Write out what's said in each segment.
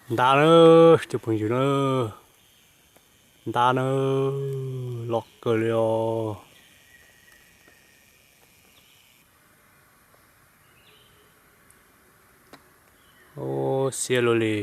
Ntab na, cov phooj ywg na, ntab na, loj kawg li os. Xiab luaj li.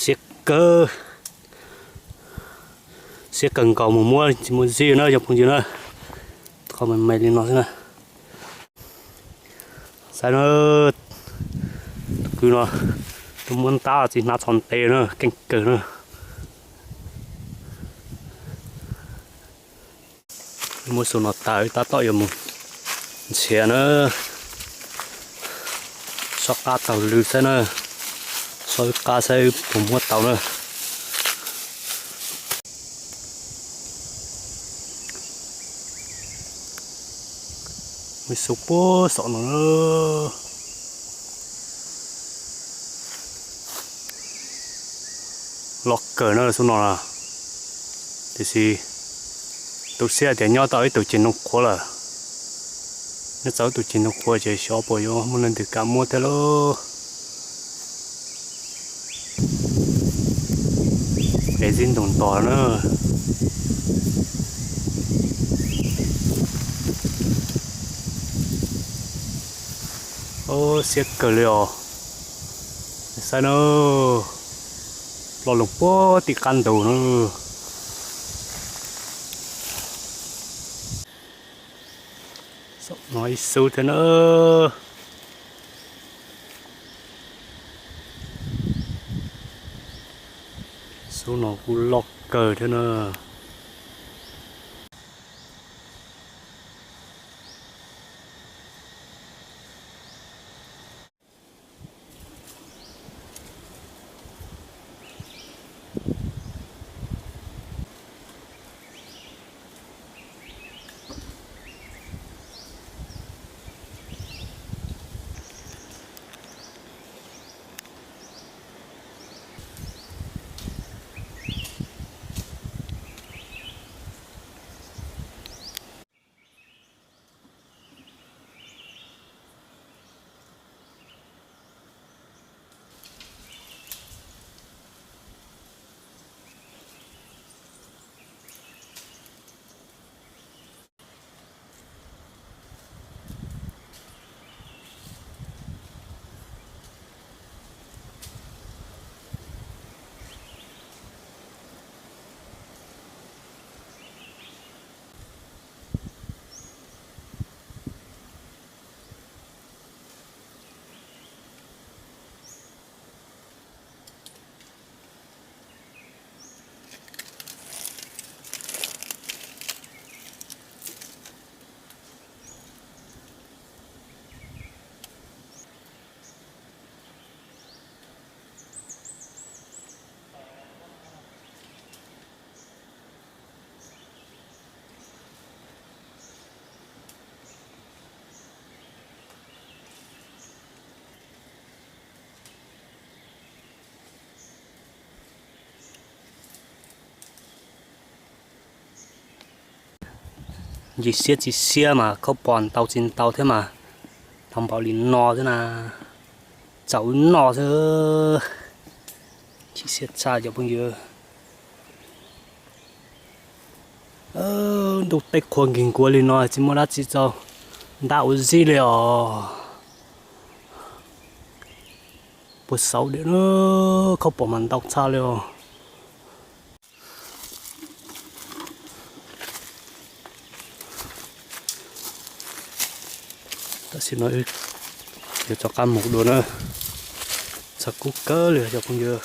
Xiab kawg, xiab kawg nkaus mus muab tsis muaj zib na cov phooj ywg na. Qhov me me li no xwb na. Saib na, tus kwv no, tus muab ntab txiv hnav txhos ntev na, keej kawg na. Muab xu no tas wb tab tom yuav mus nrhiav na. Sob qab taug lw saib na, sob wb qab saib wb puas muab tau na. Muaj xu puag saum no na. Loj kawg na xu no na. Tiam sis tu siab tias nyob tau ib tug ceg noog qhuav lawm. Nyob tau ib tug ceg noog qhuav ces xyov puas yuav muaj leej twg kam muab thiab lauj. Peb zib ntoo ntog na. Xiab kawg li os. Saib na, lo lus puag tim qab ntug na. Saum no ib xub thiab na. Xub no kuj loj kawg thiab na. Ntsis siab tsis siab mas khaub pom ntau tsis ntau thiab mas, tau npaum li no xwb na, txaus wb noj xwb. Chim siab tshaj cov phooj ywg. Ntuj teb qhua nkig nkuav li no tsis muaj dab tsi txaus ntab ua zib li os. Puas xauv diam, khaub pom mas ntau tshaj li os. Tam sim no yuav rov qab mus dua na, txog kub kawg li cov phooj ywg.